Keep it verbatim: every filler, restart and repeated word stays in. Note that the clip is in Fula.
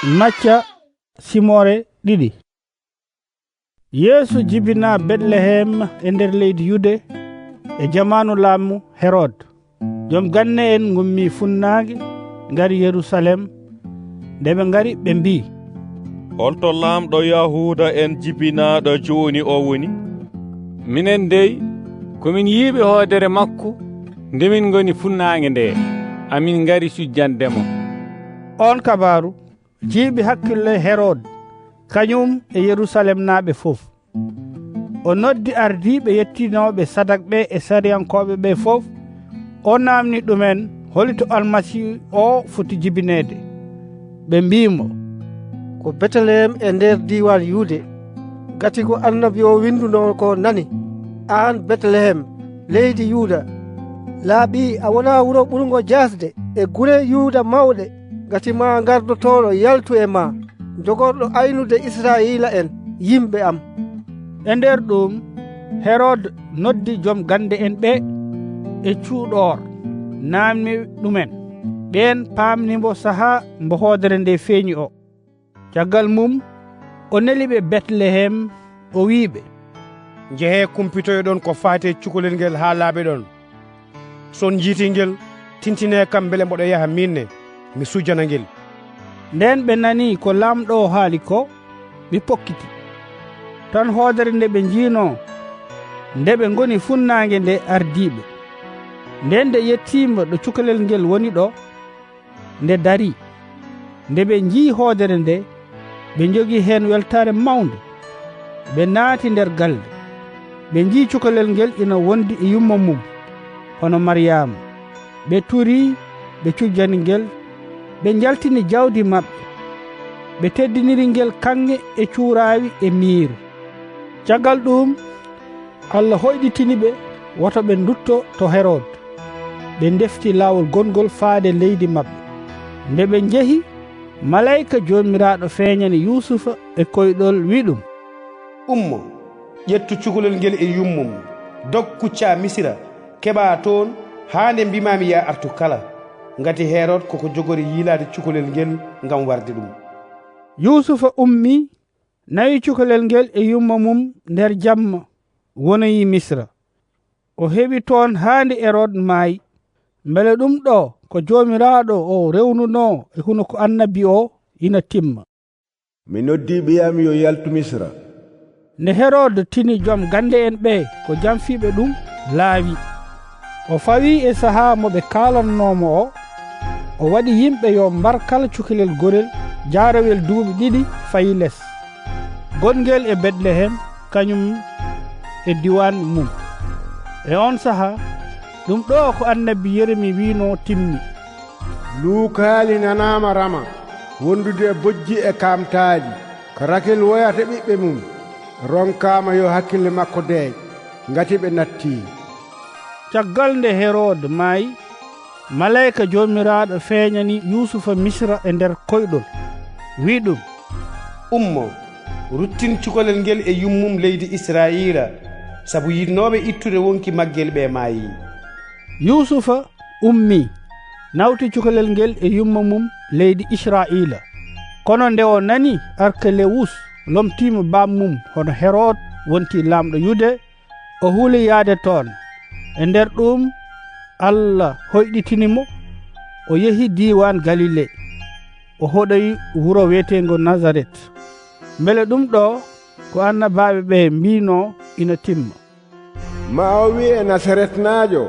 Macca simoore ɗiɗi. Yeesu jibinaa Betlehem e nder leydi Yude e jamaanu laamu Herod. Jom ganne'en ngummii funnaange, ngari Yerusalem. Nde ɓe ngari, ɓe mbii, "Holto laamɗo Yahuuda'en jibinaaɗo jooni o woni? Minen dey, ko min yiiɓe hoodere makko nde min ngoni funnaange nde, amin ngari cujjande mo." Oon kabaaru jiiɓi hakkille Herod, kañum e Yerusalemnaaɓe fof. O noddi ardiiɓe yettinooɓe sadak ɓe e sariyankooɓe ɓe fof. O naamni ɗumen holi to Almasiihu o foti jibineede. Ɓe mbii mo, "Ko Betlehem e nder diiwaan Yude, ngati ko annabi o winndunoo ko nani, 'Aan Betlehem, leydi Yuda, laaɓi a wonaa wuro ɓurngo jaasde e gure Yuda mawɗe, ngati ma gardotooɗo yaltu e ma, jogorɗo aynude Israa'iila'en, yimɓe am.'" E nder ɗum, Herod noddi jom gannde en ɓe e cuuɗoor, naamni ɗumen. Ɓeen paamni mbo sahaa mbo hoodere nde feeñi o. Caggal mum, o neli ɓe Betlehem, o wi'i ɓe, "Njehee kumpitoyoɗon ko faati e cukalel ngel haa laaɓiɗon. So on njiitii ngel, tintinee kam mbele mboɗo yaha miin ne, mi sujjana ngel." Ndeen ɓe nanii ko laamɗo o haali ko, ɓe pokkiti. Tan hoodere nde ɓe njiinoo, nde ɓe ngoni funnaange nde ardii ɓe. Ndeen nde yettiima ɗo cukalel ngel woni ɗo, nde darii. Nde ɓe njii hoodere nde, ɓe njogii heen weltaare mawnde. Ɓe naati nder galle. Ɓe njii cukalel ngel ina wondi e yumma mum, hono Maryaama. Ɓe turii, ɓe cujjani ngel, ɓe njaltini jawdi maɓɓe. Ɓe teddiniri ngel kaŋŋe e cuuraawi e miir. Caggal ɗuum, Allah hoyɗitini ɓe woto ɓe ndutto to Herod. Ɓe ndefti laawol gongol faade leydi maɓɓe. Nde ɓe njehi, malayka Joomiraaɗo feeñani Yuusufa e koyɗol, wi'i ɗum, "Ummo, ƴettu cukalel ngel e yummum, dog kuccaa Misira, keɓaa toon haa nde mbiimaami yaa artu kala, ngati Herod koko jogori yiilaade cukalel ngel ngam warde ɗum." Yuusufa ummii, nawi cukalel ngel e yumma mum nder jamma, wonoyi Misra. O heɓi toon haa nde Herod maayi. Mbele ɗum ɗo ko Joomiraaɗo o rewnunoo e hunuko annabi o ina timma. "Mi noddii ɓiyam yo yaltu Misra." Nde Herod tini jom gannde en ɓe ko jamfiiɓe ɗum laawi, o fawi e sahaa mo ɓe kaalannoo mo o, o waɗi yimɓe yo mbar kala cukalel gorel jaarowel duuɓi ɗiɗi fayi les, gongel e Betlehem, kañum e diiwaan mum. E oon sahaa, ɗum ɗo ko annabi Yeremi wiinoo timmi. "Luukaali nanaama Rama, wondude e bojji e kaamtaali, ko Rakel woyata ɓiɓɓe mum. Ronkaama yo hakkille makko deeƴ, ngati ɓe nattii." Caggal nde Herod maayi, malayka Joomiraaɗo feeñani Yuusufa Misra e nder koyɗol, wi'i ɗum, "Ummo, ruttin cukalel ngel e yummum leydi Israa'iila, sabu yiɗnooɓe ittude wonki maggel ɓe maayi." Yuusufa ummii, nawti cukalel ngel e yumma mum leydi Israa'iila. Kono nde o nani Arkelewus lomtiima baam mum hono Herod wonti laamɗo Yude, o huli yahde toon. E nder ɗum, Allah hoyɗitini mo, o yehi diiwaan Galile. O hoɗoyi wuro wiyeteengo Nasaret. Mbele ɗum ɗo ko annabaaɓe ɓe mbiinoo ina timma. "Ma o wi'e Nasaretnaajo,